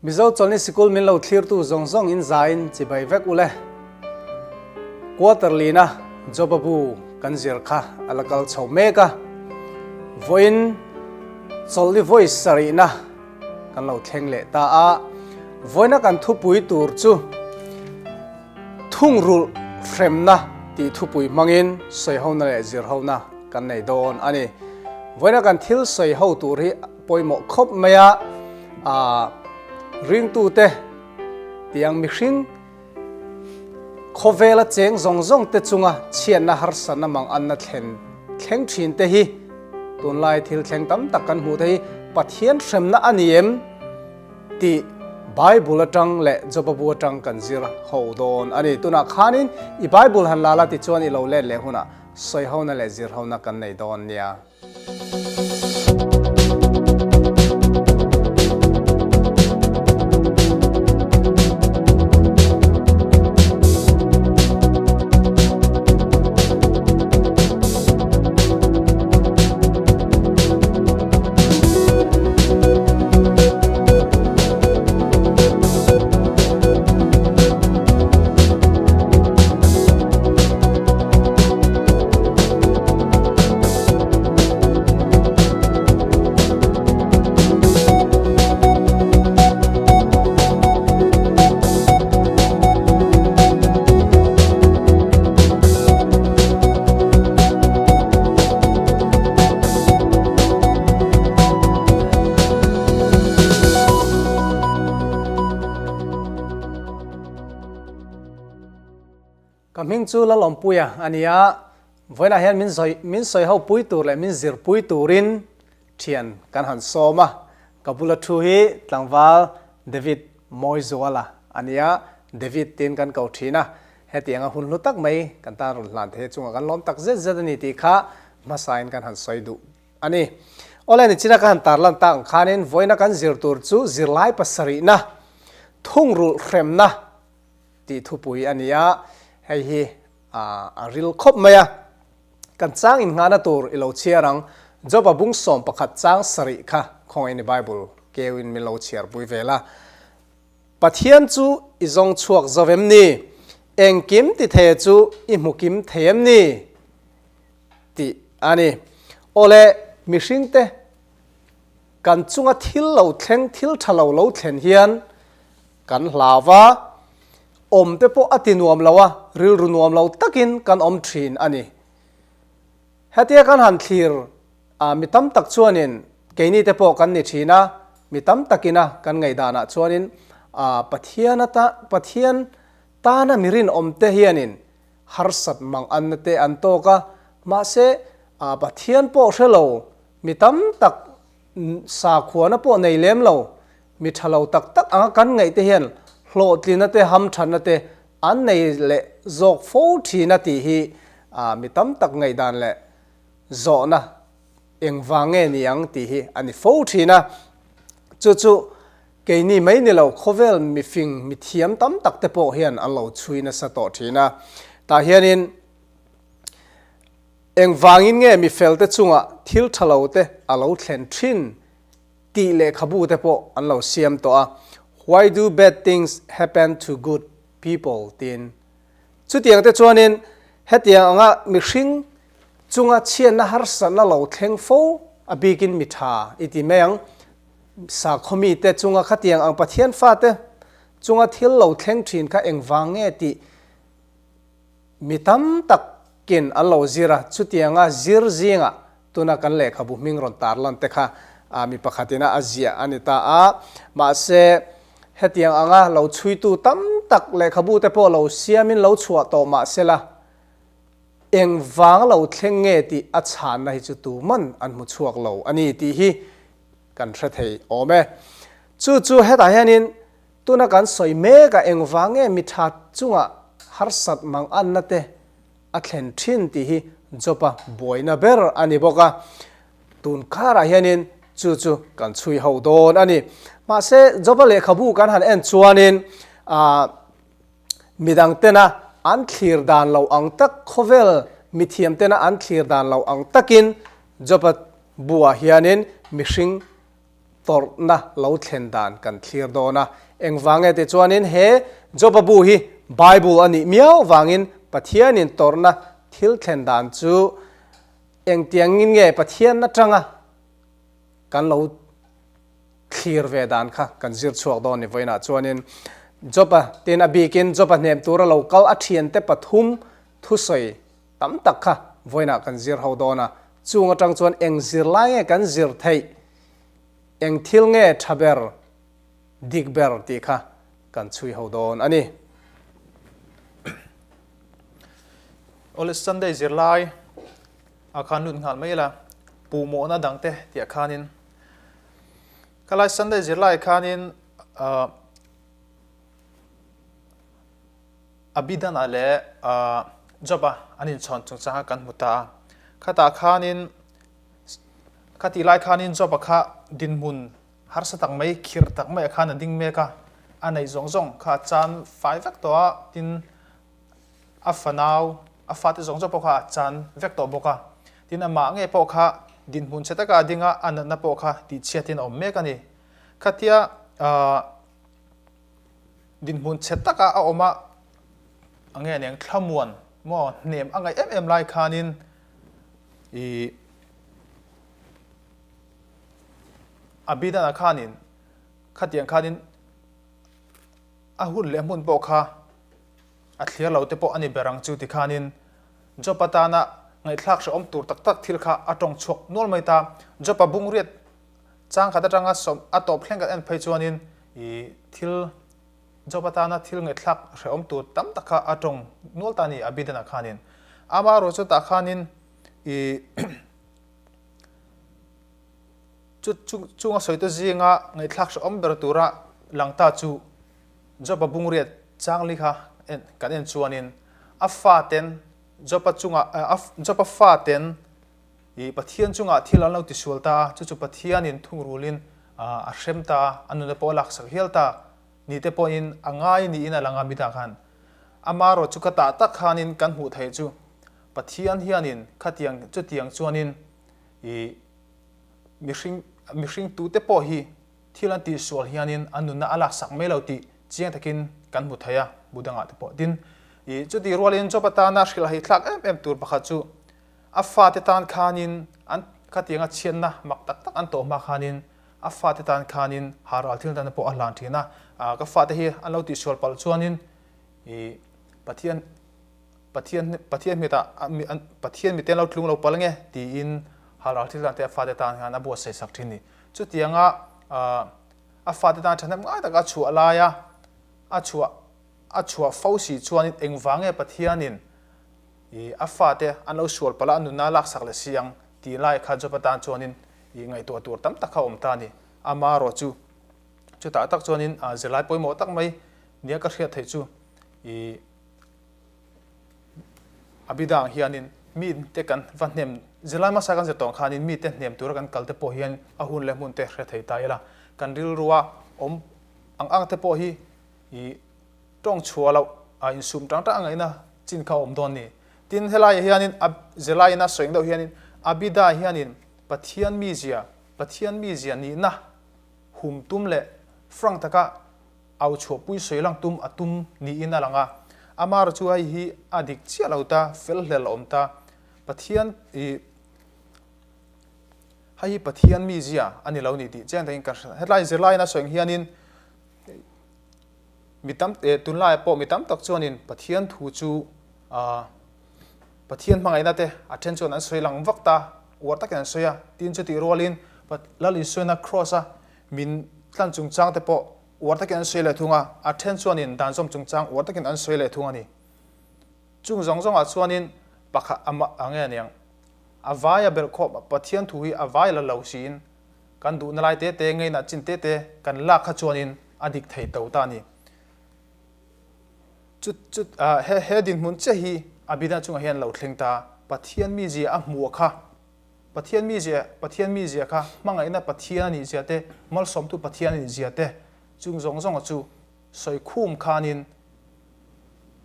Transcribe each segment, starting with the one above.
Mizo Chawlhni Sikul min lo thlirtu zawng zawng in zain chibai vek ule. Quarter lina Joba bu kan zir kha a la kal chho mek a. Vawiin Chawlhni vawi sarihna kan lo thleng leh ta a. Vawiina kan thupui tur chu Thungrulh hremna tih thupui hmangin sawihona leh zirhona kan nei dawn a ni. Vawiina kan thil sawiho tur hi Pawimawh khawp mai a, aah ringtute tiang mihring khawvela cheng zawng zawng te chunga chhiatna harsatna mang anna thlen thleng thin te hi tunlai thil thleng tam tak kan hmuh te hi Pathian hremna a ni em tih Bible atang leh Joba bu atang kan zir ho dawn a ni. Tunah khanin i Bible han la la tichuan i lo let leh hunah sawihona leh zirhona kan nei dawn nia. Ka hming chu Lalawmpuia a ni a, vawiinah hian min sawi min sawi ho pui tur leh min zir pui turin thian kan han sawm a, ka bula thu hi tlangval David Mawizuala a ni a, David tiin kan ko thin a, hetianga hun hlu tak mai kan tan rawn hlan thei chungah kan lawm tak zet zet a ni tih kha hmasain kan han sawi duh a ni. Awle nichina ka han tarlan tak ang khanin vawiina kan zir tur chu zirlai pasarihna, thungrulh hremna, tih thupui a ni a, hei hi a ril khawp mai a. Kan chang innghahna tur i lo chhiar ang, Joba bung 11 chang sarih kha khawngaihin i Bible keuin min lo chhiarpui vel a. Pathian chu i zawng chhuak zo em ni? Engkim ti thei chu i hmu kim thei em ni? tih a ni. Awle, mihringte kan chunga thil lo thleng, thil tha lo lo thlen hian Kan hlau va, awm te pawh a ti nuam lo a, rilru nuam lo takin kan awm thin a ni. Hetia kan han thlir a, mi tam tak chuanin keini te pawh kan ni thin a, mi tam takina kan ngaihdanah chuanin a Pathian ata Pathian tana mi rinawm te hianin harsat mang anna te an tawk a, mahse a Pathian pawh hre lo mi tam tak sakhuana pawh nei lem lo Mi tha lo tak tak anga kan ngaih te hian hlawhtlina te hamthatna te an nei leh zawk fo thin a tih hi mi tam tak ngaihdan leh zawhna engvang nge ni ang tih hi a ni fo thin a. Chu chu keini mai ni lo khawvel mifing mithiam tam tak te pawh hian an lo chhui nasa tawh thin a. Tah hianin engvangin nge mifel te chungah thil tha lo te a lo thlen thin Tih lehkhabu te pawh an lo siam tawh a, Why do bad things happen to good people? tiin. Chutiang te chuanin hetiang anga mihring chunga chhiatna harsatna lo thleng fo a bikin mi tha i ti mai ang. Sakhaw mite chunga khatiang ang Pathian fate chunga thil lo thleng thin kha engvang nge tih Mi tam takin an lo zir a, chutianga zir zingah tuna kan lehkhabu hming rawn tarlan te kha mi pakhatin a ziah a ni ta a. Mahse, hetiang anga lo chhuitu tam tak lehkhabu te pawh lo siamin lo chhuah tawh mah sela, engvang lo thleng nge tih a chhanna hi chu tuman an hmu chhuak lo a ni tih hi kan hre thei awm e. Chu chu hetah hianin Tuna kan sawi mek a engvang nge mi tha chungah harsat mang anna te a thlen thin tih hi Job-a buaina ber a ni bawk a. Tun karah hianin chu chu kan chhui ho dawn a ni. Mahse Job-a lehkhabu kan han en chuanin ah midang tena an thlir dan lo ang tak khawvel mithiam tena an thlir dan lo ang takin Job-a buah hianin mihring. tawrhna lo thlen dan kan thlir dawn a. Engvang nge tih chuanin he Joba bu hi Bible a nih miau vangin Pathianin tawrhna thil thlen dan chu engtiangin nge Pathian atanga kan lo thlir ve dan kha kan zir chhuak dawn ni vawiinah chuanin Joba tin a bikin Joba hnem tura lo kal a thiante pathum thusawi tam tak kha vawiinah kan zir ho dawn a, chung atang chuan eng zirlai nge kan zir theih, eng thil nge tha ber, dik ber tih kha kan chhui ho dawn a ni. Awle Sunday zirlai ah khan lut nghal mai ila, puhmawhna dangte tih ah khanin khalai Sunday zirlai ah khanin ah Abidana leh Job-a an inchhawn chungchanga kan hmu ta a. Khatah khanin, khatih lai khanin Job-a kha dinhmun harsa tak mai, khirh tak maiah khan a ding mek a. A neih zawng zawng kha a chan fai vek tawh a, tin a fanau, a fate zawng zawng pawh kha a chan vek tawh bawk a. Tin amah ngei pawh kha dinhmun chhe taka a ding a, a natna pawh kha tihchhiatin a awm mek a ni. Khatia Dinhmun chhe taka a awm a, a nge aniang thlamuan maw hnem a ngaih em em lai khanin ih Abidana khanin khatiang khanin a hun leh hmun pawh kha a thlir lo te pawh a ni ber ang chu ti khanin Job atana ngaihthlak hrehawm tur tak tak thil kha a tawng chhuak nual mai ta. Job-a bungriat Chang khat atanga sawm a tawp thleng kan en phei chuanin ih thil job atana thil ngaihthlak hrehawm tur tam tak kha a tawng nual ta a ni Abidana khanin. Amaherawh chu tah khanin ih chu chu chunga sawite zinga ngaihthlak hrehawm ber tura lang ta chu Job-a bungriat changli kha en kan en chuanin a faten Job-a chunga Job-a faten I Pathian chungah thil an lo tisual ta a, chu chu Pathianin thungrulin a hrem ta a, a nuna pawh a laksak hial ta ni te pawhin a ngai niin a lang a mitah khan. Amaherawh chu ka tah tak khanin kan hmuh theih chu Pathian hianin khatiang chutiang chuanin i mihring mihring tute pawh hi thil an tihsual hianin an nunna a laksak mai lo tih chiang takin kan hmu thei a, bu dangah te pawh. Tin, i chutih rualin Job atana hrilhhai thlak em em tur pakhat chu A fate tan khanin an khatianga chhiatna mak tak tak an tawh hma khanin a fate tan khanin haral thil dana pawh a hlan thin a. Ka fate hi an lo tihsual palh chuanin i Pathian Pathian Pathian mitah Pathian mite an lo tlung lo palh nge tiin haral thil dan te a fate tan khan a buatsaih sak thin ni. Chutianga a fate tan thahnem ngai taka a chhuah laia a chhuah a chhuah fo si chuanin engvange Pathianin I a fate an lo sual palh a, a nunna a laksak leh si ang tih lai kha Job atan chuanin i ngaihtuah tur tam tak kha a awm ta a ni. Amaherawh chu chutah tak chuanin zirlai pawimawh tak mai nia ka hriat theih chu i Abida ang hianin mite kan va hnem, zirlai hmasa kan zir tawh ang khanin mite hnem tura kan kal te pawh hian a hun leh hmun te hre thei ta ila, kan rilrua awm ang ang te pawh hi i Tawng chhuah loh a insum tang tang a ngaihna chin kha a awm dawn ni. Tin, helaiah hianin a zirlaiin a sawi ang deuh hianin Abida hianin Pathian mizia, Pathian mizia nihna hum tum leh frank taka au chhuahpui sawi lang tum a tum niin a lang a. Amaherawhchu chu hei hi a dik chiah lo ta, fel hlel a awm ta. Pathian i hei hi Pathian mizia a ni lo ni tih chiang takin kan hre. Hetlai zirlaiin a sawi ang hianin Mi tam eh tunlaiah pawh mi tam tak chuanin Pathian thu chu ah Pathian hmangaihna te a then chuan an sawi lang vak ta, uar takin an sawi a, tin chutih rualin Lal Isuaina Kraws a min tlan chungchang te pawh uar takin an sawi leh thung a, a then chuanin dan zawm chungchang uar takin an sawi leh thung a ni. Chung zawng zawngah chuanin pakhat a mah a nge aniang a vaia belhkhawm Pathian thu hi a vai la lo siin Kan duhna lai te te, ngeina chin te te kan lak kha chuanin a dik thei to ta a ni. Chu chu he he dinhmun chiah hi Abida chungah hian lo thleng ta. Pathian mizia a hmuh kha, Pathian mizia, Pathian mizia kha hmangaihna Pathian a nih zia te, malsawmtu Pathian a nih zia te, chung zawng zawnga chu sawi khum khanin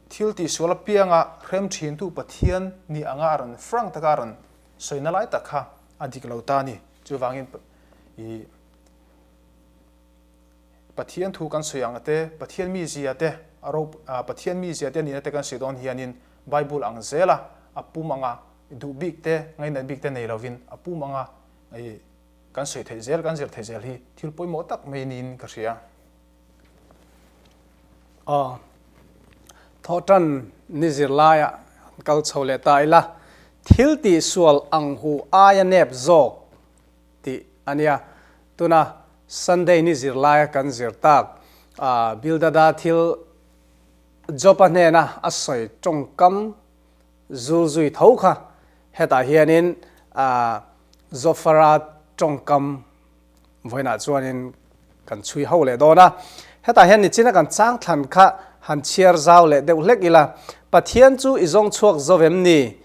thil tihsual apianga hrem thintu Pathian nih anga a rawn frank taka a rawn sawina lai tak kha a dik lo ta a ni. Chuvangin i. Pathian thu kan sawi ang te, Pathian mizia te, a rop, Pathian mizia te nihna te kan sawi dawn hianin Bible ang zela a pum anga duh bik te, ngainat bik te nei lovin a pum anga kan sawi theih zel, kan zir theih zel hi thil pawimawh tak mai niin ka hria. Aw, thawhtan ni zirlaiah han kal chho leh ta ila, thil tihsual ang hu aia nep zawk tih a nia. Tuna Sunday ni zirlaia kan zir tak, Bildada thil Job-a hnena a sawi tawngkam zul zui tho kha hetah hianin Zofara tawngkam vawiinah chuanin kan chhui ho leh dawn a. Hetah hian nichina kan chang thlan kha han chhiar zau leh deuh hlek ila, Pathian chu i zawng chhuak zo em ni?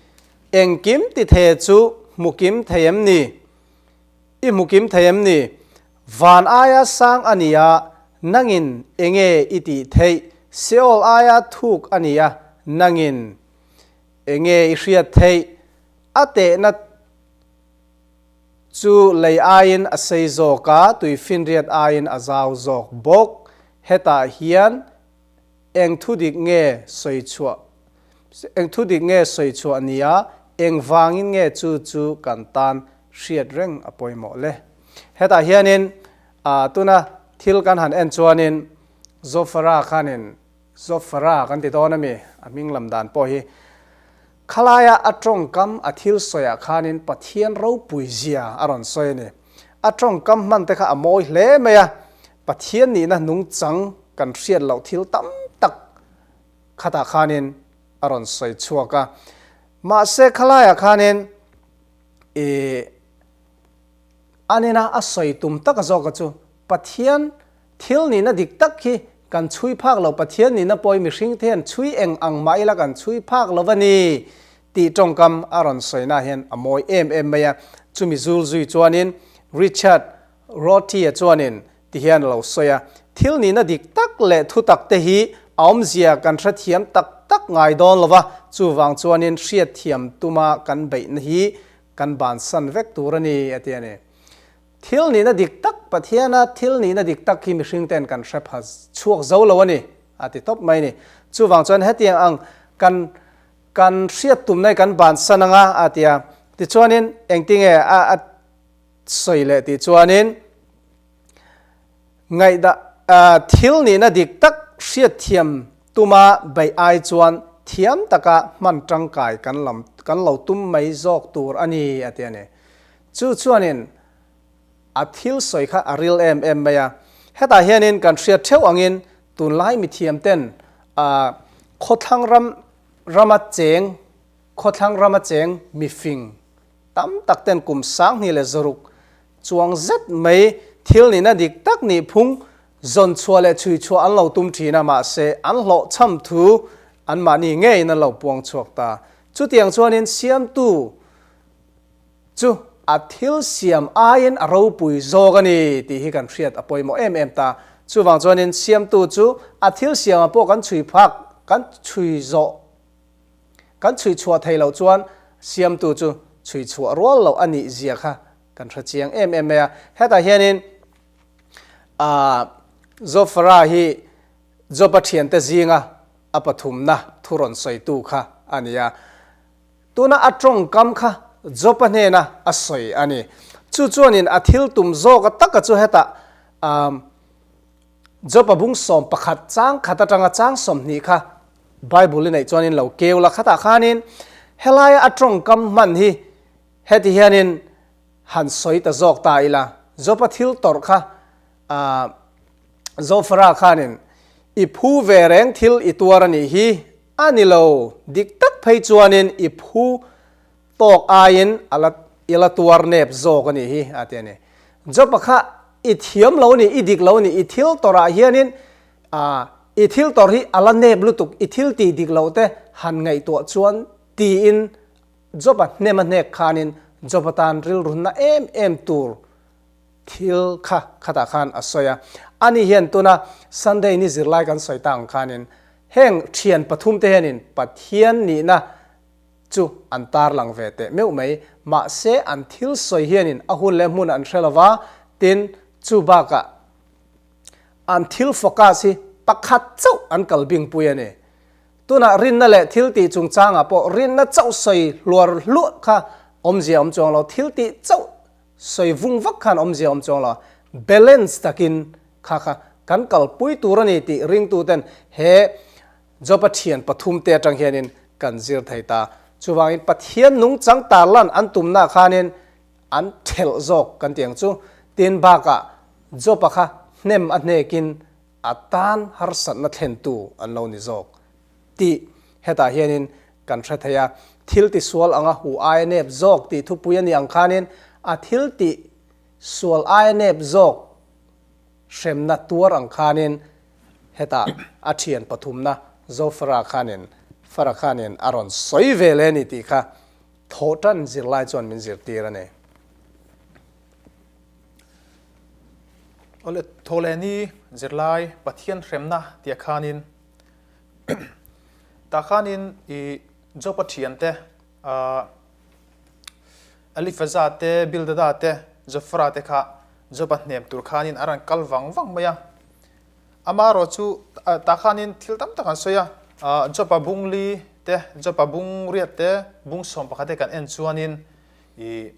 Engkim ti thei chu hmu kim thei em ni? I hmu kim thei em ni? Van aia sang a ni a, nangin enge i tih theih? Seol aia thuk a ni a, nangin enge i hriat theih? A tehna chu lei aiin a sei zawk a, tuifinriat aiin a zau zawk bawk. Hetah hian Eng thu dik nge sawi chhuah Eng thu dik nge sawi chhuah nia eng vangin nge chu chu kan tan hriat reng a pawimawh le. Hetah hianin tuna thil kan han en chuanin Zofara khanin Zofara kan ti dawn a mi a hming lam dan pawh hi khalaia a tawngkam a thil sawiah khanin Pathian ropui zia a rawn sawi a ni. A tawngkam hman te kha a mawi hle mai a, Pathian nihna nungchang kan hriat loh thil tam tak khatah khanin a rawn sawi chhuak a. Mahse khalaiah khanin ih a nena a sawi tum taka zawka chu Pathian thil nihna dik tak hi kan chhui phak lo, Pathian nihna pawhin mihring te hian chhui eng ang mah ila kan chhui phak lo a ni tih tawngkam a rawn sawina hian a mawi em em mai a. Chumi zul zui chuanin Richard Rorty-a chuanin ti hian a lo sawi a, Thil nihna dik tak leh thu tak te hi a awmzia kan hrethiam tak tak ngai dawn lo va, chuvang chuanin hriatthiam tuma kan beihna hi kan bansan vek tur a ni, a ti a ni. Thil nihna dik tak, Pathiana thil nihna dik tak hi mihring ten kan hre pha chhuak zo lo a ni, a ti tawp mai a ni. Chuvang chuan hetiang ang kan kan hriat tumna hi kan bansan anga, a ti a. Tichuanin engtinge a a sawi leh tih chuanin ngaihdah thil nihna dik tak hriatthiam tuma beih ai chuan thiam taka hman tangkai kan lam kan lo tum mai zawk tur a ni a ti a ni. Chu chuanin a thil sawi kha a ril em em mai a. Hetah hianin kan hriat theuh angin tunlai mithiam ten khawthlang ram rama cheng khawthlang rama cheng mifing Tam tak ten kum 2000 chuang zet mai thil nihna dik tak nih phung zawn chhuah leh chhui chhuah an lo tum thin a, mahse an hlawhchham thu anmahni ngeiin an lo puang chhuak ta. Chutiang chuanin siamtu chu a thil siam aiin a ropui zawk a ni tih hi kan hriat a pawimawh em em ta. Chuvang chuanin siamtu chu a thil siamah pawh kan chhui phak, kan chhui zawh Kan chhui chhuah thei loh chuan siamtu chu chhui chhuah rual loh a nih zia kha kan hre chiang em em mai a. Hetah hianin Zofara hi Joba thiante zinga a pathumna thu rawn sawitu kha a ni a. Tuna a tawngkam kha Joba hnena a sawi a ni. Chu chuanin a thil tum zawka taka chu hetah Joba bung 11 chang khat atanga chang 20 kha Bible i neih chuanin lo keu la khatah khanin helaia a tawngkam hman hi heti hianin han sawi ta zawk ta ila. Joba thil tawrh kha Zofara khanin i phu ve reng thil i tuar a nih hi a ni lo, dik tak phei chuanin i phu tawk aiin a la i la tuar nep zawk a nih hi a ti a ni. Joba kha i thiam lo a ni, i dik lo a ni, i thil tawrhah hianin I thil tawrh hi a la nep lutuk, i thil tih dik loh te han ngaihtuah chuan tiin Job-a hnem a hnek khanin Job-a tan rilrunna em em tur thil kha khatah khan a sawi a. Ani hian tuna Sunday ni zirlai kan sawi ta ang khanin heng thian pathum te hianin Pathian nihna chu an tarlang ve teh meuh mai. Mahse an thil sawi hianin a hun leh hmun an hre lova, tin chu bakah. An thil focus hi pakhat chauh an kal bing pui a ni. Tunah rinna leh thil tih chungchangah pawh rinna chauh sawi hluar hluah kha awmzia awm chuang lo, thil tih chauh sawi vung vak khan awmzia awm chuang lo. Balance takin kha kha kan kalpui tur a ni tih ringtuten he Job-a thian pathumte atang hianin kan zir thei ta. Chuvangin Pathian nungchang tarlan an tumnaah khanin an thelh zawk kan tih ang chu. Tin bakah Job-a kha hnem a hnekin a tan harsatna thlentu an lo ni zawk tih hetah hianin kan hre thei a. Thil tisual anga hu aia nep zawk tih thupui a nih ang khanin a thil tih sual aia nep zawk hremna tuar ang khanin hetah a thian pathumna Zofara khanin Fara khanin a rawn sawi ve leh a ni tih kha thawhtan zirlai chuan min zirtir a ni. Awle, Thawhlehni zirlai Pathian hremna tia khanin tah khanin i Job-a thiante Elifaza te, Bildada te, Zofara te kha Job-a hnem tur khanin a rawn kal vang vang mai a. Amaherawh chu tah khanin thil tam tak an sawi a, Job-a bung li te, Job-a bung riat te, bung 11 te kan en chuanin ih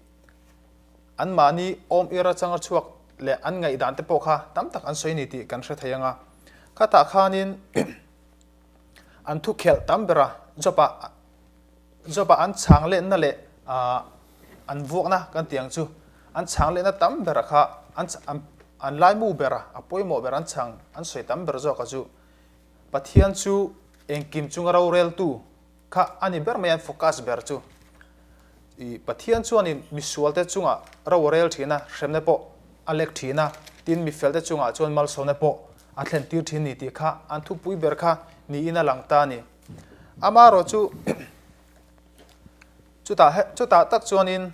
anmahni awm ir atanga chhuak leh an ngaihdan te pawh kha tam tak an sawi ni tih kan hre thei ang a. Khatah khanin an thukhelh tam ber a, Job-a Job-a an chhang lenna leh an vuakna kan tih ang chu, an chhang lenna tam ber kha an an laimu ber a, a pawimawh ber an chhang an sawi tam ber zawk a chu Pathian chu engkim chunga roreltu kha a ni ber mai an focus ber chu. I Pathian chuanin misualte chungah ro a rel thin a, hremna pawh a lek thin a, tin mifelte chungah chuan malsawmna pawh a thlen tir thin ni tih kha an thupui ber kha niin a lang ta a ni. Amaherawh chu chutah chutah tak chuanin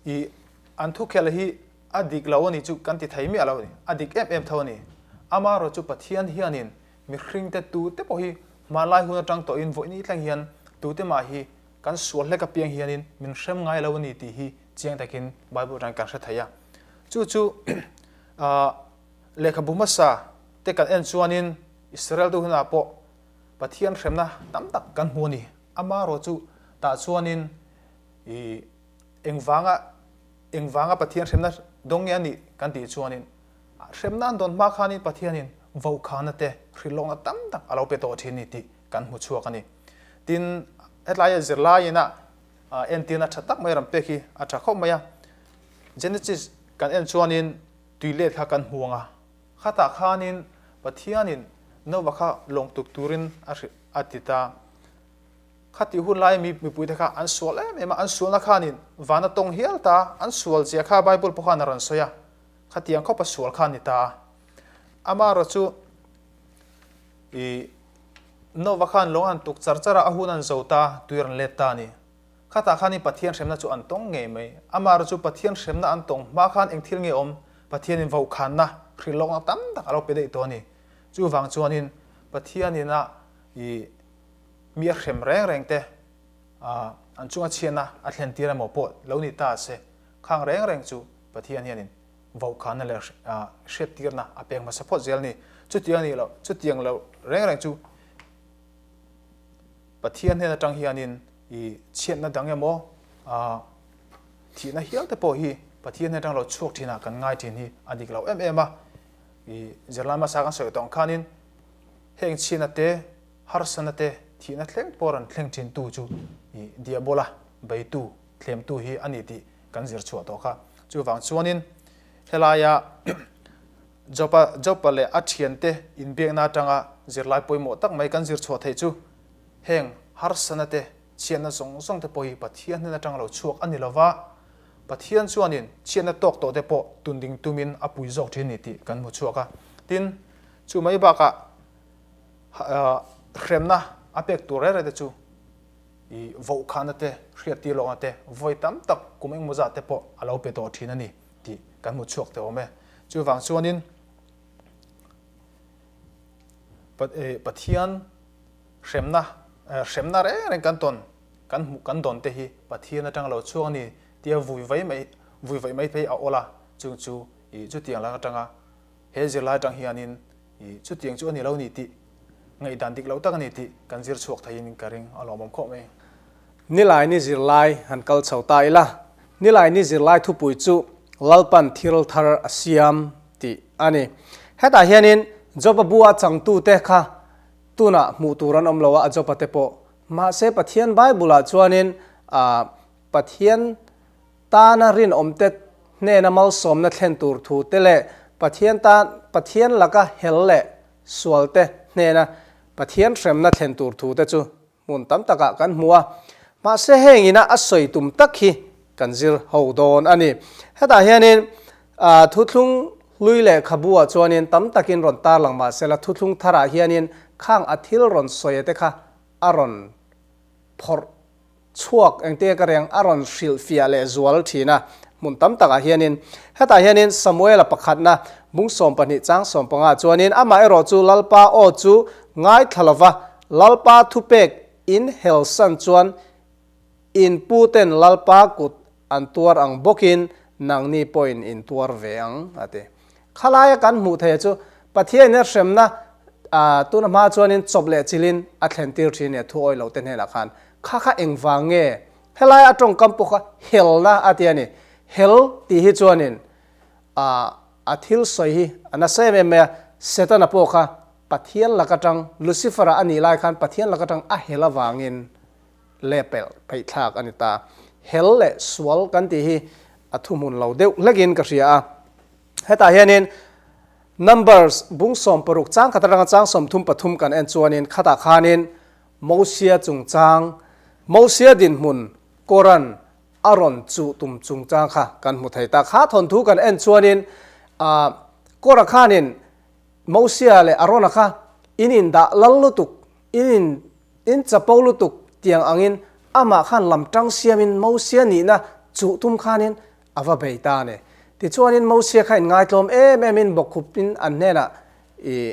i an thukhelh hi a dik lo a ni chu kan ti thei miah lo a ni, a dik em em tho a ni. Amaherawh chu Pathian hianin mihringte tute pawh hi hmanlai hun atang tawhin vawiin thleng hian tute mah hi kan sual hlek apiang hianin min hrem ngai lo a ni tih hi chiang takin Bible atangin kan hre thei a. Chu chu lehkhabu hmasa te kan en chuanin Israel tu hunah pawh Pathian hremna tam tak kan hmu a ni. Amaherawh chu tah chuanin i engvanga engvanga Pathian hremna dawng nge a nih kan tih chuanin hremna an dawn hma khanin Pathianin vohkhana te hrilhlawkna tam tak a lo pe tawh thin a ni tih kan hmu chhuak a ni. Tin, hetlaia zirlaiin a entirna tha tak mai rawn pek hi a tha khawp mai a. Genesis kan en chuanin tui let kha kan hmu ang a. Khatah khanin Pathianin Noah kha lawng tuk turin a hrilh a ti ta. Khatih hun laia mi mipuite kha an sual em em a, an sualna khanin van a tawng hial ta, an sual zia kha Bible pawh khan a rawn sawi a, khatiang khawpa sual kha a ni ta a. Amaherawh chu i Noah khan lawng an tuk char char a, a hun an zo ta, tui rawn let ta a ni. Khatah khan i Pathian hremna chu an tawng ngei mai. Amaherawh chu Pathian hremna an tawng hma khan eng thil nge awm? Pathianin vohkhanna, hrilhlawkna tam tak a lo pe daih tawh a ni. Chuvang chuanin Pathianin a i mi a hrem reng reng te an chunga chhiatna a thlen tir emaw pawh lo ni ta se, khang reng reng chu Pathian hianin vohkhanna leh hriattirna a pek hmasa phawt zel a ni. Chutiang a nih loh, chutiang lo reng reng chu Pathian hnen atang hianin i chhiatna dang emaw thihna hial te pawh hi Pathian hnen atang lo chhuak thinah kan ngai thin hi a dik lo em em a. I zirlai hmasa kan sawi tawh ang khanin heng chhiatna te, harsana te, thihna thleng pawh rawn thleng thin tu chu i diabola beitu, thlemtu hi a ni tih kan zir chhuah tawh kha. Chuvang chuanin helaia Job-a Job-a leh a thiante inbiakna atanga zirlai pawimawh tak mai kan zir chhuah theih chu heng harsana te, chhiatna zawng zawng te pawh hi Pathian hnen atanga lo chhuak a ni lova, Pathian chuanin chhiatna tawk tawh te pawh tun ding tumin a pui zawk thin a ni tih kan hmu chhuak a. Tin, chu mai bakah hremna a pek tur reng reng te chu i vohkhahna te, hriattir lohna te vawi tam tak kum engmaw zat te pawh a lo pe tawh thin a ni. tih kan hmu chhuak teh awm e. Chuvang chuanin Pathian hremna hremna reng reng kan tawn kan hmuh kan dawn te hi Pathian atanga lo chhuak a ni tia vui vai mai vui vaih mai phei a awl a, chung chu ih chutiang lak atanga he zirlai atang hianin. Chutiang chu a ni lo ni tih ngaihdan dik lo tak a ni tih kan zir chhuak theiin ka ring a lawmawm khawp mai. Nilai ni zirlai han kal chho ta ila, Nilai ni zirlai thupui chu Lalpan thil thar a siam tih a ni. Hetah hianin Joba bua changtute kha tunah hmuh tur an awm lo a, a Joba te pawh. Mahse Pathian Bible-ah chuanin Pathian tana rinawmte hnena malsawmna thlen tur thu te leh Pathian tan Pathian laka hel leh sualte hnena Pathian hremna thlen tur thu te chu hmun tam takah kan hmu a. Mahse heng ina a sawi tum tak hi kan zir ho dawn a ni. Hetah hianin thuthlung hlui lehkhabu ah chuanin tam takin rawn tarlang mahsela thuthlung tharah hianin khang a thil rawn sawi te kha a rawn phawrh chhuak engte ka reng a rawn hrilhfiah leh zual thin a, hmun tam takah hianin. Hetah hianin Samuela pakhatna bung 12 chang 15 chuanin amah erawh chu Lalpa aw chu ngaithla lova Lalpa thupek in helsan chuan in puten Lalpa kut an tuar ang bawkin nangni pawhin in tuar ve ang a ti. Khalaia kan hmuh theih chu Pathianin a hremna tuna hma chuanin chawp leh chilin a thlen tir thin nia thu awi lote hnenah khan kha kha engvang nge helai a tawngkam pawh kha helna a ti a ni. Hel tih hi chuanin a thil sawi hi a nasa em em mai a, Setana pawh kha Pathian lak atang Lucifer-a a nih lai khan Pathian lak atang a hel avangin leh pelh pheih thlak a ni ta. Hel leh sual kan tih hi a thuhmun lo deuh hlekin ka hria a. Hetah hianin Numbers bung 16 chang khat atanga chang 33 kan en chuanin khatah khanin Mosia chungchang, Mosia dinhmun Koran a rawn chuh tum chungchang kha kan hmu thei ta. Kha thawnthu kan en chuanin Kora khanin Mosia leh Arona kha in indah lal lutuk, in in in chapo lutuk tiang angin amah khan lam tang siamin Mosia nihna chuh tum khanin A va bei ta a ni. Tichuanin Mosia kha inngaitlawm em emin bawkkhupin an hnenah i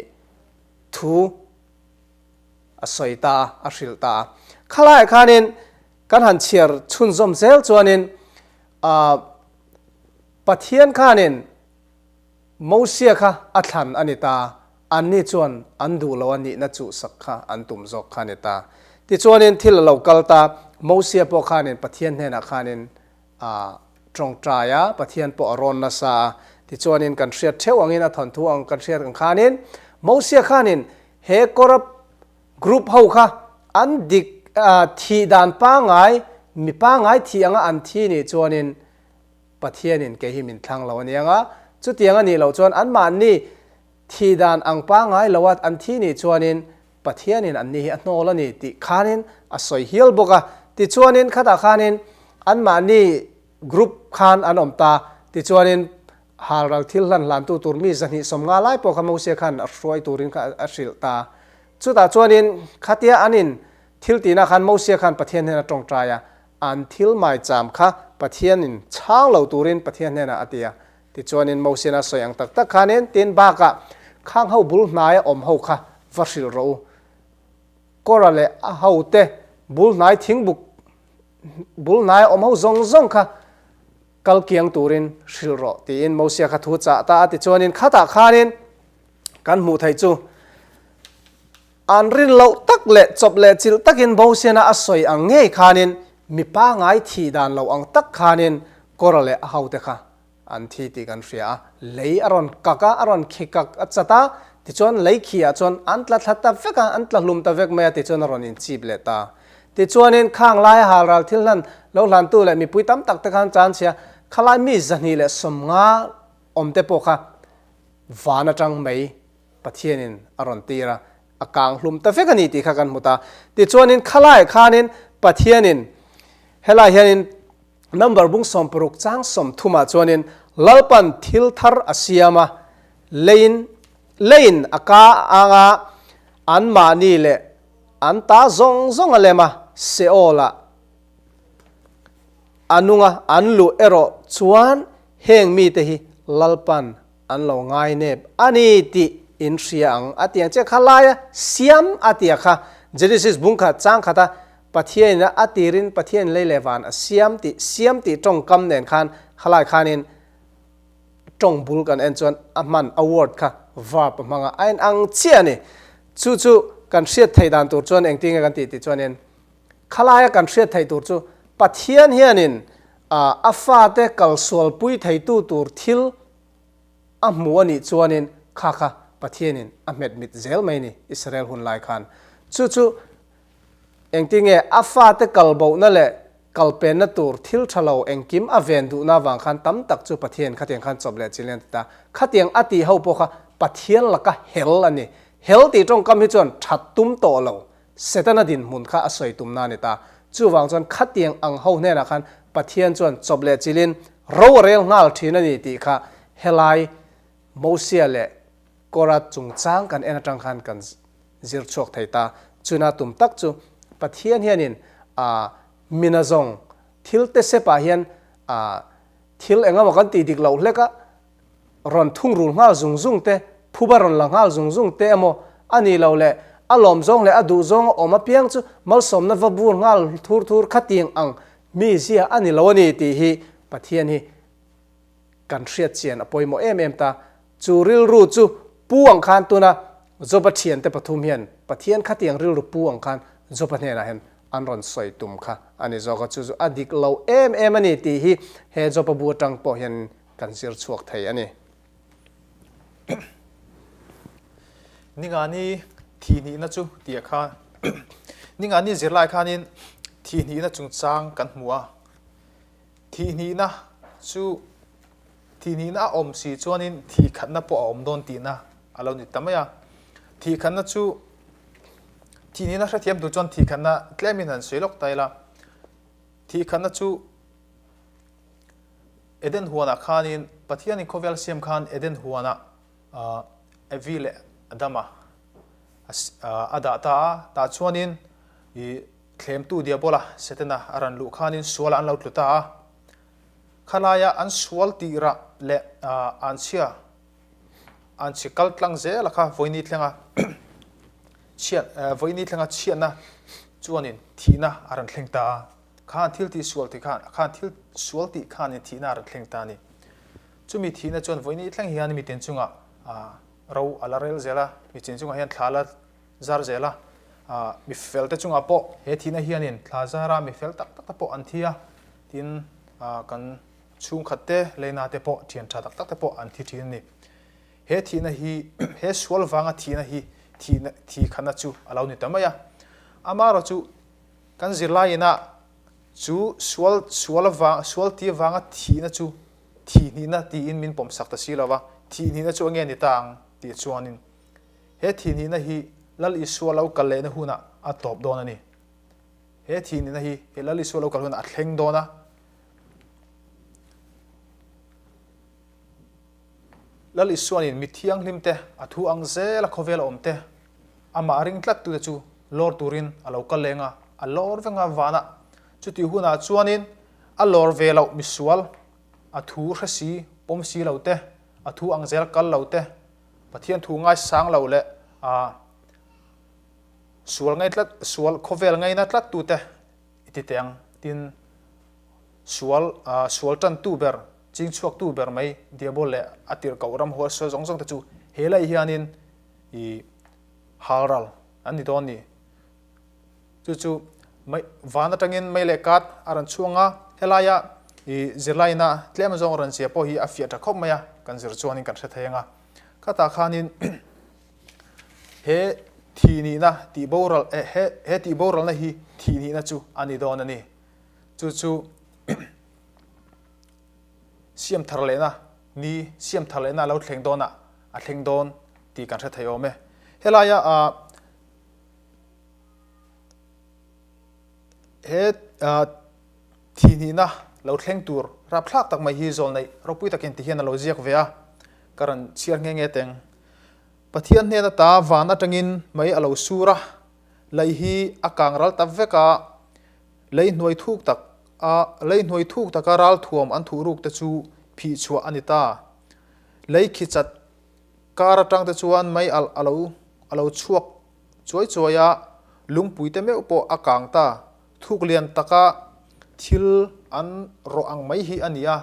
thu a sawi ta a, a hrilh ta a. Khalaiah khanin kan han chhiar chhunzawm zel chuanin Pathian khanin Mosia kha a thlan a ni ta, anni chuan an duh lo a nihna chuhsak kha an tum zawk kha a ni ta. Tichuanin thil a lo kal ta, Mosia pawh khanin Pathian hnenah khanin A tawngtai a, Pathian pawh a rawn nasa a. Tichuanin kan hriat theuh angin a thawnthu ang kan hriat ang khanin Mosia khanin he corrupt group ho kha an dik thih dan pangai mi pangai thih anga an thi nih chuanin Pathianin kei hi min thlang lo a ni anga chutiang a nih loh chuan anmahni thih dan ang pangai lo a an thi nih chuanin Pathianin anni hi a hnawl a ni tih khanin a sawi hial bawk a. Tichuanin khatah khanin anmahni group khan an awm ta. Tichuanin halral thil hlan hlantu tur mi 250 lai pawh kha Mosia khan a hruai turin kha a hrilh ta. Chutah chuanin khatia an in thil tihna khan Mosia khan Pathian hnena tawngtai a, an thil maicham kha Pathianin chhang lo turin Pathian hnenah a ti a. Tichuanin Mosian a sawi ang tak tak khanin tin bakah khang ho bul hnaia awm ho kha va hrilh rawh u. Kora leh a hote bul hnai thingbuk bul hnaia awm ho zawng zawng kha kal kiang turin hrilh rawh tiin Mosia kha thu chah ta a. Tichuanin khatah khanin kan hmuh theih chu an rin loh tak leh chawp leh chilh takin Mosiana a sawi ang ngei khanin mi pangai thih dan lo ang tak khanin Kora leh a hote kha An thi tih kan hria a, lei a rawn kak a, a rawn khi kak a chat a, tichuan lei khi ah chuan an tla thla ta vek a, an tla hlum ta vek mai a tichuan a rawn inchip leh ta. Tichuanin khang laia halral thil hlan lo hlantu leh mipui tam tak te khan chanchhia khalai mi 250 awm te pawh kha van atang mai Pathianin a rawn tir a, a kang hlum ta vek a ni tih kha kan hmu ta. Tichuanin khalaiah khanin Pathianin helai hianin Number bung 60 chang 30 ah chuanin Lalpan thil thar a siam a, leiin leiin a ka anga anmahni leh an ta zawng zawng a lem a, Seol ah a nung a, an luh erawh chuan heng mite hi Lalpan an lo ngainep a ni tih in hria ang a ti ang che kha laia siam a tia kha Genesis bung khat chang khata Pathianin a tirin Pathian lei leh van a siam tih siam tih tawngkam nen khan khalai khanin tawng bul kan en chuan a hman a word kha Verb a hmang a, a inang chiah a ni. Chu chu kan hriat theih dan tur chuan engtin nge kan tih tih chuanin khalaia kan hriat theih tur chu Pathian hianin a fate kalsualpui theitu tur thil a hmu a nih chuanin kha kha Pathianin a hmet mit zel mai ni Israel hun lai khan. Chu chu Engtin nge a fate kal bohna leh kal penna tur thil tha lo engkim a ven duhna avang khan tam tak chu Pathian khatiang khan chawp leh chilh a ti ta. Khatiang a tih ho pawh kha Pathian laka hel a ni. Hel tih tawngkam hi chuan that tum tawh lo Setana dinhmun kha a sawi tumna a ni ta. Chuvang chuan khatiang ang ho hnenah khan Pathian chuan chawp leh chilhin ro a rel nghal thin a ni tih kha helai Mosia leh Kora chungchang kan en atang khan kan zir chhuak thei ta. Chuna tum tak chu Pathian hianin a mina zawng thil te sepah hian a thil engemaw kan tih dik loh hlek a, rawn thungrul nghal zung zung te, phuba rawn la nghal zung zung te emaw a nih loh leh a lawm zawng leh a duh zawng a awm apiang chu malsawmna va bur nghal thur thur khatiang ang mi zia a ni lo a ni tih hi Pathian hi kan hriat chian a pawimawh em em ta. Chu rilru chu pu ang khan tuna Joba thiante pathum hian Pathian khatiang rilru pu ang khan Joba hnenah hian an rawn sawi tum kha a ni zawk a, chu chu a dik lo em em a ni tih hi he Joba bu atang pawh hian kan zir chhuak thei a ni. Ningani thihnihna chu tih ah khan Ningani zirlai khanin thihnihna chungchang kan hmu a. Thihnihna chu thihnihna a awm si chuanin thihkhatna pawh a awm dawn tihna a lo ni ta mai a. Thihkhatna chu thihnihna hrethiam tur chuan thihkhatna tlemin han sawi lawk ta ila. Thihkhatna chu Eden huanah khanin Pathianin khawvel siam khan Eden huanah Evi leh Adama a dah ta a. Tah chuanin ih Thlemtu Diabola, Setana, a rawn luh khanin sualah an lo tlu ta a. Khalaia an sual tih rah leh anchhia, anchhe kal tlang zela kha vawini thlenga chhiat, vawini thlenga chhiatna chuanin thihna a rawn thleng ta a. Khan thil tih sual tih khan, khan thil sual tih khanin thihna a rawn thleng ta a ni. Chumi thihna chuan vawini thleng hian mitin chungah ro a la rel zel a, mitin chungah hian thla la zar zel a, mi fel te chungah pawh he thihna hianin thla zara mi fel tak tak te pawh an thi a, tin kan chhungkhat te leina te pawh thian tha tak tak te pawh an thi thin a ni. He thihna hi he sual vanga thihna hi thihna thi khatna chu a lo ni ta mai a. Amaherawh chu kan zirlaiin ah chu sual sual avang sual ti avanga thihna chu thihnihna tiin min pawmsak ta si lo va, thihnihna chu enge ni ta ang tih chuanin He thihnihna hi Lal Isua lo kal lehna hunah a tawp dawn a ni. He thihnihna hi he Lal Isua lo kal hunah a thleng dawn a. Lal Isuanin mi thianghlimte a thu ang zela khawvel a awmte amah ring tlattute chu lawr turin a lo kal leng a, a lawr veng a vanah. Chutih hunah chuanin a lawr ve loh misual, a thu hre si, pawm si lo te, a thu ang zel kal lo te, Pathian thu ngaisang lo leh sual ngai tlat, sual khawvel ngaina tlat tute i ti teh ang. Tin, sual sual tantu ber, ching chhuaktu ber mai Diabol leh a tirhkoh ramhual sual zawng zawng te chu he lei hianin i halral an ni dawn ni. Chu chu mei van atangin mei leh kat a rawn chhuang a, helaia i zirlaina tlem zawng rawn zia pawh hi a fiah tha khawp mai a, kan zir chuanin kan hre thei ang a. Khatah khanin he thihnihna tih boral eh he he tih boralna hi thihnihna chu a ni dawn a ni. Chu chu siam thar lehna ni siam thar lehna a lo thleng dawn a, a thleng dawn tih kan hre thei awm e. Helaia ah He thihnihna lo thleng tur rapthlak tak mai hi zawlneih ropui takin ti hian a lo ziak ve a, ka rawn chhiar nghe nghe teng. Pathian hnen ata van atangin mei a lo sur a, lei hi a kang ral ta vek a, lei hnuai thuk tak a lei hnuai thuk taka ralthuam an thuh ruk te chu phih chhuah a ni ta. Lei khi chat kar atang te chuan mei alh a lo a lo chhuak Chuai chuaia lungpui te meuh pawh a kang ta. Thuk lian taka thil an rawh ang mai hi a ni a,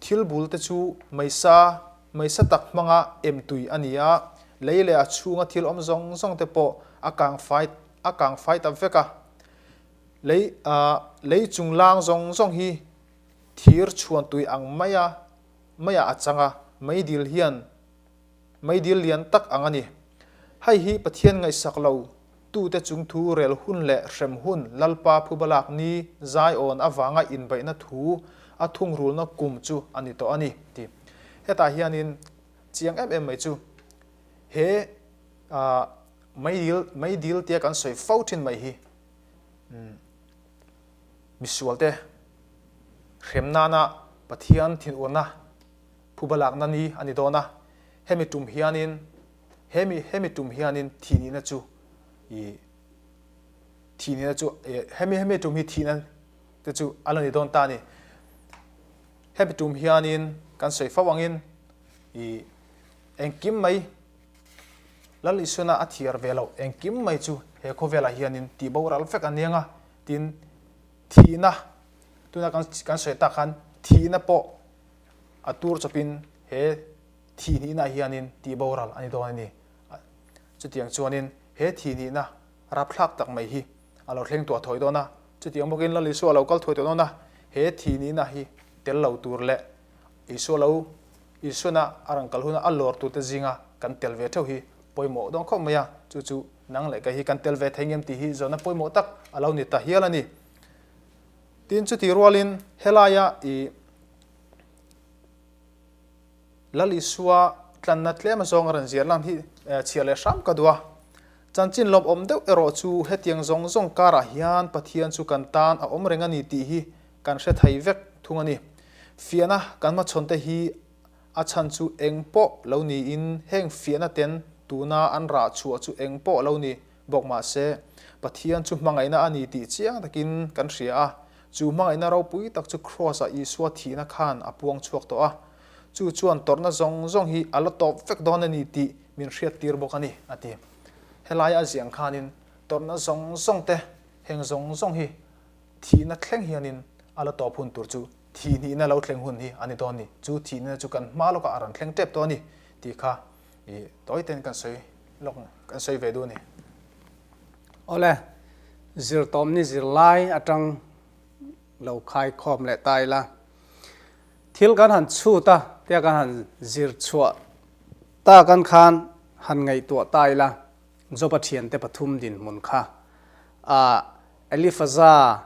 thil bul te chu meisa, meisa tak hmanga em tui a ni a. Lei leh a chhunga thil awm zawng zawng te pawh a kang fai a kang fai ta vek a. Lei lei chung lang zawng zawng hi thir chhuan tui ang maia maiah a chang a, meidil hian meidil lian tak ang a ni. Hei hi Pathian ngaihsak lo tute chung thu rel hun leh hrem hun Lalpa phubalak ni zaiawn avanga inbeihna thu a thungrulna kum chu a ni tawh a ni ti. Hetah hianin chiang em em mai chu he meidil meidil tia kan sawi fo thin mai hi misualte hrem nana Pathian thinurna phuba lakna ni a ni dawn a, hemi tum hianin hemi hemi tum hianin thih nihna chu ih thih nihna chu hemi hemi tum hi thihna te chu a la ni dawn ta a ni. Hemi tum hianin kan sawi fo angin ih engkim mai Lal Isuana a thiar ve loh engkim mai chu he khawvelah hianin tih boral vek a niang a, tin thihna tuna kan kan sawi tak khan thihna pawh a tur chawpin he thihhnihna hianin tih boral a ni dawn a ni. Chutiang chuanin he thihhnihna rapthlak tak mai hi a lo thleng tuah thawi dawn a, chutiang bawkin Lal Isua a lo kal thawi tawh dawn a, he thihhnihna hi tel lo tur leh Isua lo Isuana a rawn kal huna a lawr turte zinga kan tel ve theuh hi pawimawh dawn khawp mai a, chu chu nang leh kei hi kan tel ve thei ngem tih hi zawhna pawimawh tak a lo ni ta hial a ni. Tin, chutih rualin helaia i Lal Isua tlanna tlem azawng a rawn ziah lan hi chhiar leh hram ka duh a. Chanchin lawmawm deuh erawh chu hetiang zawng zawng karah hian Pathian chu kan tan a awm reng a ni tih hi kan hre thei vek thung a ni. Fiahna kan hmachhawnte hi a chhan chu eng pawh lo niin heng fiahna ten tuna an rah chhuah chu eng pawh lo ni bawk mah se, Pathian chu hmangaihna a ni tih chiang takin kan hria a. Chu hmangaihna ropui tak chu Kraws-ah Isua thihna khan a puang chhuak tawh a. Chu chuan tawrhna zawng zawng hi a la tawp vek dawn a ni tih min hriattir bawk a ni, a ti. Helaia a ziah ang khanin tawrhna zawng zawng te, heng zawng zawng hi thihna thleng hianin a la tawp hun tur chu thihhnihna lo thleng hun hi a ni dawn a ni. Chu thihhnihna chu kan hma lawkah a rawn thleng tep tawh a ni tih kha i tawi ten kan sawi lawk kan sawi ve duh a ni. Awle, zirtawmni zirlai atang lo khaikhawm leh ta ila. Thil kan han chhut a, tia kan han zir chhuah ta kan khan han ngaihtuah ta ila, Joba thiante pathum dinhmun kha ah Elifaza,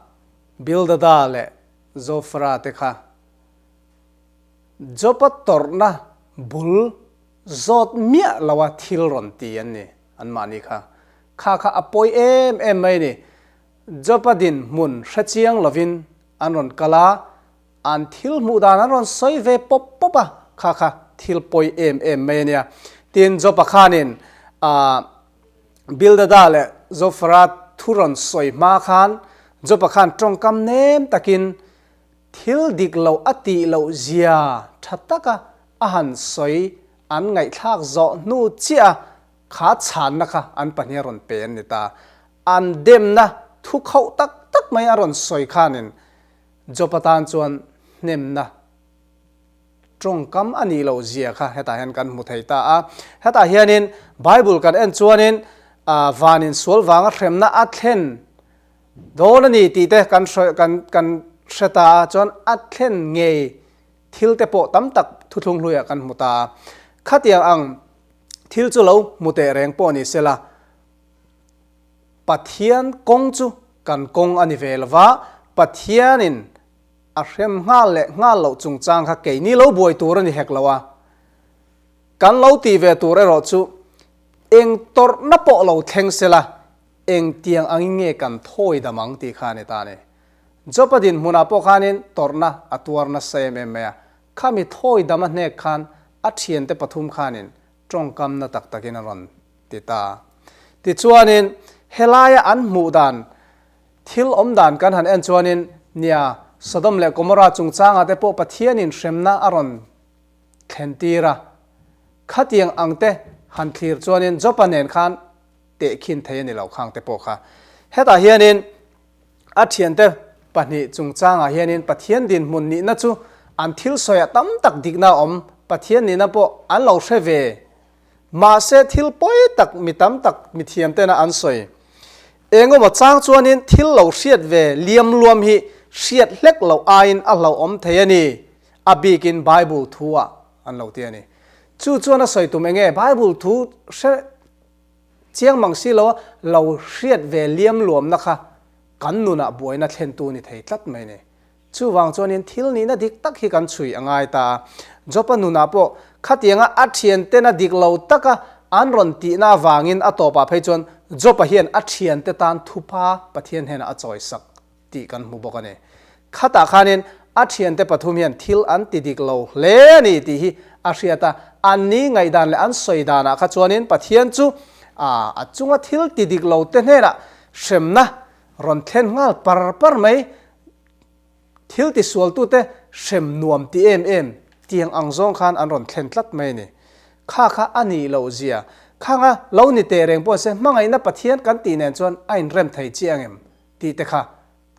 Bildada leh Zofara te kha Joba tawrhna bul zawt miah loa thil rawn ti an ni, anmahni kha. Kha kha a pawi em em mai a ni. Joba dinhmun hrechiang lovin an rawn kal a, An thil hmuh dan an rawn sawi ve pawp pawp a, kha kha thil pawi em em mai a nia. Tin, Jopa khanin ah Bildada leh Zofara thu rawn sawi hma khan Jopa khan tawngkam nem takin thil dik loh a tih loh zia tha taka a han sawi an ngaihthlak zawh hnu chiah a kha chhanna kha an pahnih a rawn pe an ni ta. An demna thu khauh tak tak mai a rawn sawi khanin Job atan chuan hnemna tawngkam a nih loh zia kha hetah hian kan hmu thei ta a. Hetah hianin Bible kan en chuanin vanin sual vanga hremna a thlen dawn a ni tih te kan kan kan hre ta a, chuan a thlen ngei thil te pawh tam tak thuthlung hluiah kan hmu ta a. Khatiang ang thil chu lo hmu teh reng pawh ni sela, Pathian kawng chu kan kawng a ni ve lo va, Pathianin a hrem nghal leh nghal loh chungchang kha keini lo buai tur a ni hek lo a. Kan lo tih ve tur erawh chu eng tawrhna pawh lo thleng sela, engtiang angin nge kan thawi dam ang tih kha a ni ta a ni. Job-a dinhmunah pawh khanin tawrhna a tuar nasa em em mai a, khami thawi dam a hnek khan a thiante pathum khanin tawngkamna tak takin a rawn ti ta. Tichuanin, helaia an hmuh dan, thil awm dan kan han en chuanin, nia, Sodom leh Gomorrah chungchangah te pawh Pathianin hremna a rawn thlen tir a. Khatiang ang te han thlir chuanin Jopa nen khan tehkhin thei a ni lo khang te pawh kha. Hetah hianin a thiante pahnih chungchangah hianin Pathian dinhmun nihna chu an thil sawiah tam tak dikna a awm, Pathian nihna pawh an lo hre ve. Mahse thil pawi tak mi tam tak mi thiam tena an sawi. Engemaw chang chuanin thil lo hriat ve liam luam hi hriat hlek loh aiin a hlauhawm thei a ni, a bikin Bible thu ah an lo ti a ni. Chu chuan a sawi tum enge Bible thu hre chiang mang si loa lo hriat ve liam luamna kha kan nunah buaina thlentu ni thei tlat mai ni. Chuvang chuanin thil nihna dik tak hi kan chhui a ngai ta a. Job-a nunah pawh khatianga a thiantena dik lo taka an rawn tihna avangin a tawpah phei chuan Job-a hian a thiante tan thupa Pathian hnenah a chawisak tih kan hmu bawk a ni. Khatah khanin a thiante pathum hian thil an ti dik lo hle a ni tih hi a hriat a, anni ngaihdan leh an sawi danah kha chuanin Pathian chu a chunga thil ti dik lo te hnenah hremna rawn thlen nghal par par mai. Thil tisualtute hrem nuam ti em em tiang ang zawng khan an rawn thlen tlat mai a ni. Kha kha a nih loh zia. Khanga lo ni teh reng pawh se hmangaihna Pathian kan tih nen chuan a inrem thei chiah ang em tih te kha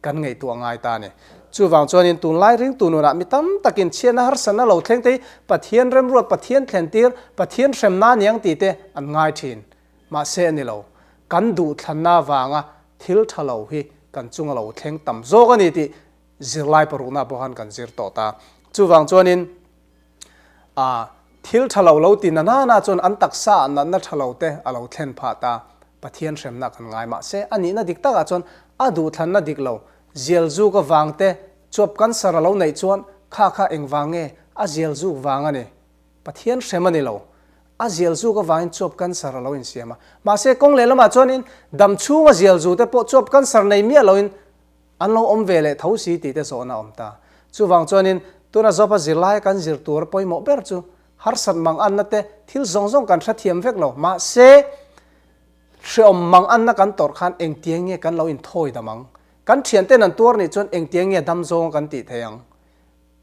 kan ngaihtuah ngai ta a ni. Chuvang chuanin tunlai ringtu nunah mi tam takin chhiatna harsatna lo thleng te hi Pathian remruat, Pathian thlentir, Pathian hremna aniang tih te an ngai thin. Mahse a ni lo. Kan duhthlanna avanga thil tha lo hi kan chunga lo thleng tam zawk a ni tih zirlai parukna pawh khan kan zir tawh ta. Chuvang chuanin ah thil tha lo lo ti na nana chuan an taksa ah natna tha lo te a lo thlen phah ta. Pathian hremna kan ngai. Mahse a nihna dik takah chuan a duhthlanna dik lo zial zuk avang te chuap cancer a lo neih chuan kha kha engvang nge a zial zuk vang a ni. Pathian hrem a ni lo. A zial zuk avangin chuap cancer a lo insiam a. Mahse, kawng lehlamah chuanin dam chhunga zial zu te pawh chuap cancer nei miah loin an lo awm ve leh tho si tih te zawhna a awm ta. Chuvang chuanin tuna Job-a zirlaia kan zir tur pawimawh ber chu harsat mang anna te thil zawng zawng kan hrethiam vek lo. Mahse, hreawm mang anna kan tawrh khan engtiang nge kan lo inthawi dam ang? Kan thianten an tuar nih chuan engtiang nge dam zawng kan tih thei ang?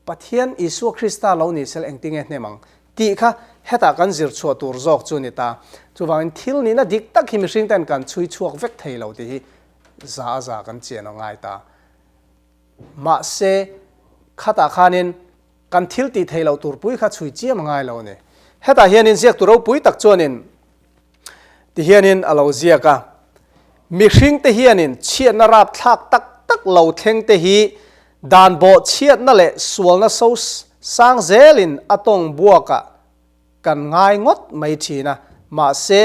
Pathian Isua Krista lo ni sel engtinge hnem ang tih kha hetah kan zir chhuah tur zawk chu ni ta. Chuvangin thil nihna dik tak hi mihring ten kan chhui chhuak vek thei lo tih hi za a za kan chian a ngai ta. Mahse, khatah khanin kan thil tih theih loh tur pui kha chhui chiam a ngai lo a ni. Hetah hianin ziaktu ropui tak chuanin Ti hianin a lo ziak a, Mihringte hianin chhiatna rapthlak tak tak lo thlengte hi dan bawh chhiatna leh sualna so sang zelin a tawng buakah kan ngai ngawt mai thin a, mahse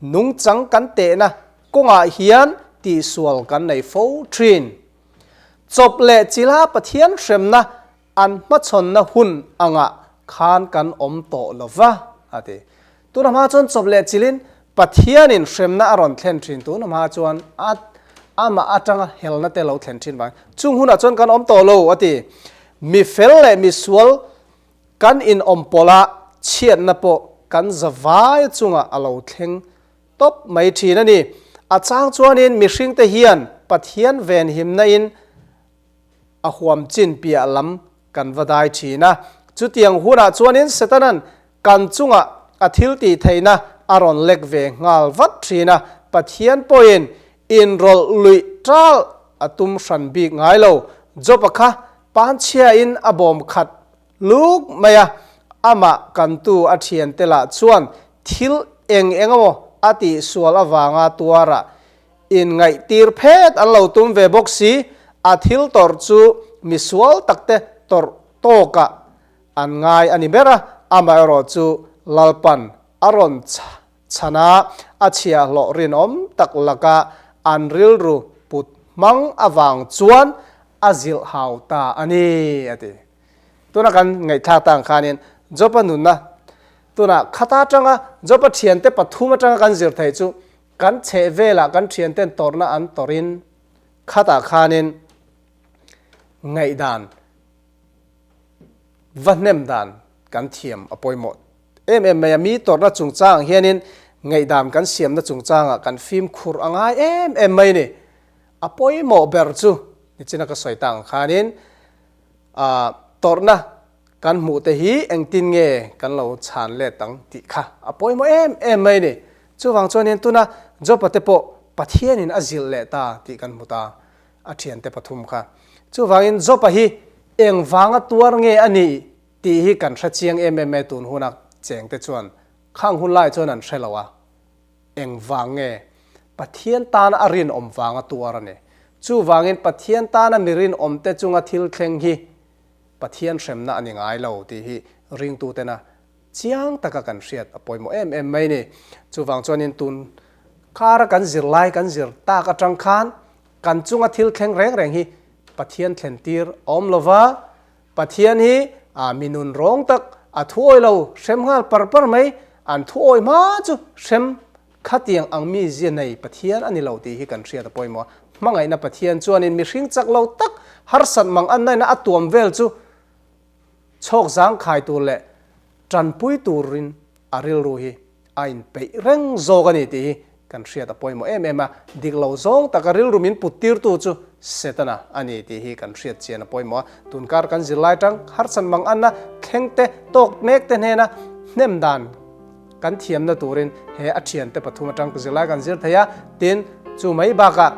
nungchang kan tehna kawngah hian tihsual kan nei fo thin. Chawp leh chilha Pathian hremna An hmachhawnna hun angah khan kan awm tawh lo va, a ti. Tuna hma chuan chawp leh chilin Pathianin hremna a rawn thlen thin. Tuna hma chuan a amah atanga helna te lo thlen thin vang. Chung hunah chuan kan awm tawh lo, a ti. Mi fel leh mi sual kan inawm pawlh a, chhiatna pawh kan zavai chungah a lo thleng tawp mai thin a ni. A chang chuanin mihringte hian Pathian venhimna in a huam chin piah lam kan va dai thin a. Chutiang hunah chuanin Setana'n kan chungah a thil tih theihna a rawn lek ve nghal vat thin a, Pathian pawhin inrawlh luih ṭal a tum hran bik ngai lo. Job-a kha panchhiain a bawm khat luk mai a, amah kantu a thiante lah chuan thil eng eng emaw a tihsual avanga tuarah Inngaihtir phet an lo tum ve bawk si, a thil tawrh chu misual takte tawrh tawkah an ngai a ni ber a, amaherawh chu Lalpan a rawn chhan a, a chhiahhlawh rinawm tak laka an rilru put hmang avang chuan a zilh hau ta a ni, a ti. Tuna kan ngaihthlak ta ang khanin Job-a nunna tunah khata atanga Job-a thiante pathum atanga kan zir theih chu Kan chheh velah kan thianten tawrhna an tawrhin khatah khanin ngaihdan va hnem dan kan thiam a pawimawh em em mai a. Mi tawrhna chungchang hianin ngaihdan kan siamna chungchangah kan fimkhur a ngai em em mai ni. A pawimawh ber chu nichina ka sawi ta ang khanin tawrhna Kan hmuh te hi engtin nge kan lo chhan let ang tih kha a pawimawh em em mai ni. Chuvang chuanin tuna Job-a te pawh Pathianin a zilh leh ta tih kan hmu ta, a thiante pathum kha. Chuvangin Job-a hi engvanga tuar nge a nih tih hi kan hre chiang em em mai tun huna chengte chuan. Khang hun lai chuan an hre lo a, engvang nge Pathian tana a rinawm vanga tuar a ni. Chuvangin Pathian tana mi rinawmte chunga thil thleng hi Pathian hremna a ni ngai lo tih hi ringtutena chiang taka kan hriat a pawimawh em em mai ni. Chuvang chuanin tun kara kan zirlai kan zir tak atang khan kan chunga thil thleng reng reng hi Pathian thlen tir awm lova, Pathian hi a mi nun rawng tak a thuawi lo hrem nghal par par mai, an thuawi hma chu hrem khatiang ang mi zia nei Pathian a ni lo tih hi kan hriat a pawimawh a. Hmangaihna Pathian chuanin mihring chak lo tak harsat mang an naina a tuam vel chu chhawk zangkhai tur leh tanpui turin a rilru hi a inpeih reng zawk a ni tih hi kan hriat a pawimawh em em a, dik lo zawng taka rilru min put tirtu chu Setana a ni tih hi kan hriat chian a pawimawh a. Tunkar kan zirlai tang harsan mang anna thleng te tawk mek te hnena hnem dan kan thiamna turin he a thiante pathum atang zirlai kan zir thei a, tin chu mai bakah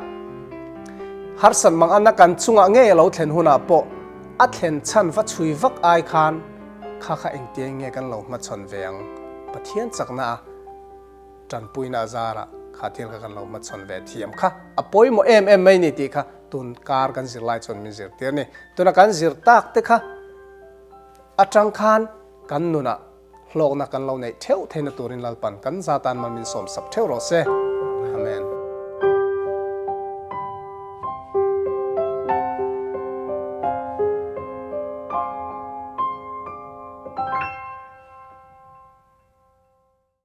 harsan mang anna kan chungah ngei a lo thlen hunah pawh a thlen chhan va chhui vak ai khan Kha kha engtiang nge kan lo hmachhawn ve ang? Pathian chakna a tanpuina a zarah kha thil kha kan lo hmachhawn ve thiam kha a pawimawh em em mai ni tih kha tun kar kan zirlai chuan min zirtir a ni. Tuna kan zir tak te kha atang khan kan nunah hlawkna kan lo neih theuh theihna turin Lalpan kan za tan mal min sawmsap theuh rawh se.